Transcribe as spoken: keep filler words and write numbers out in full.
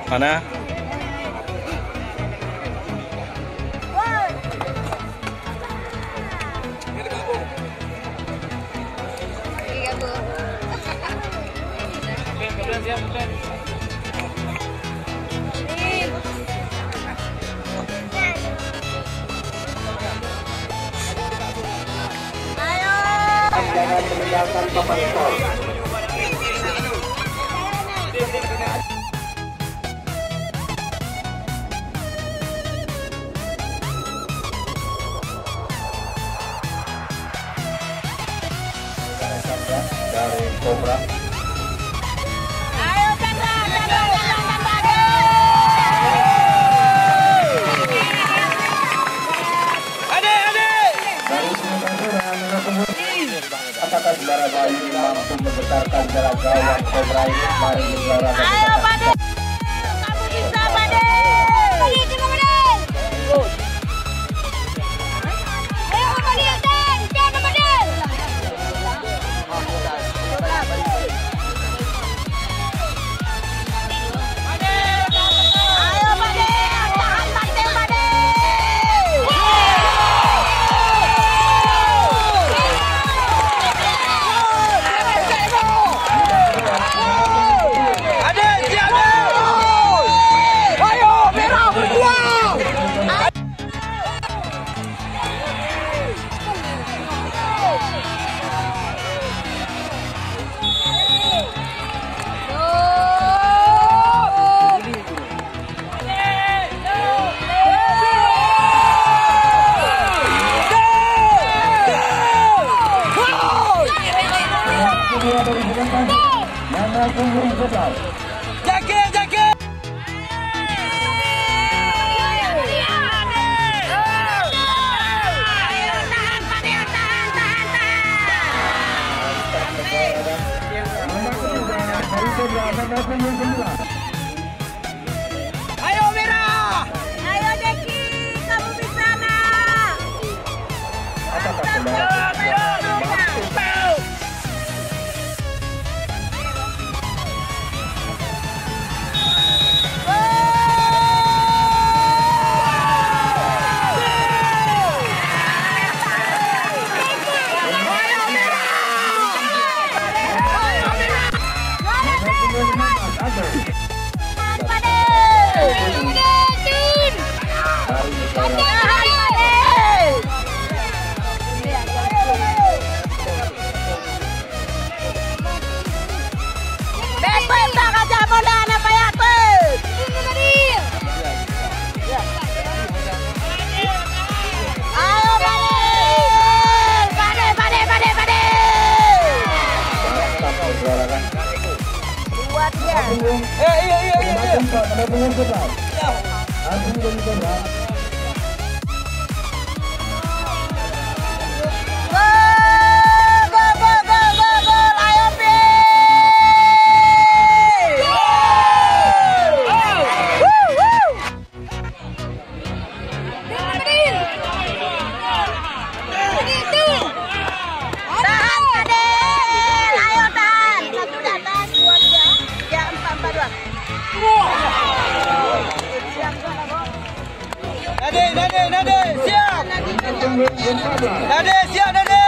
Mana? Jangan meninggalkan papan skor. Dari Kobra. Ayo, Chandra, Chandra, Chandra, Chandra, ayo. Adik, adik. Dari Singapura, apakah Juara Bayu mampu menggetarkan jalan gawang Kobra ini? Mari berjuara. Ayo, Pade. Kamu bisa, Pade. Pade, coba, Pade. Ayo, Pade, Pade, Pade. Ayo, Pade. Tahan, Pade, Pade. Adik, siap, adik! Ayo, merah berjuang! Jaga, jaga! Ayo, Mira! Ayo, Jeki, kamu bisa, nak! Ayo, Pade! Pade, Pade, Pade, Pade! Kuat dia. Eh, iya, iya, iya, iya. Gol, gol, gol, gol, gol, gol, ayo, Pi! Wuh, wuh! Tahan, Fadil! Ayo, tahan! Satu di atas, dua, tiga. Tiga, empat, empat, dua. Nadi, Nadi, Nadi, siap! Nadi, siap, Nadi!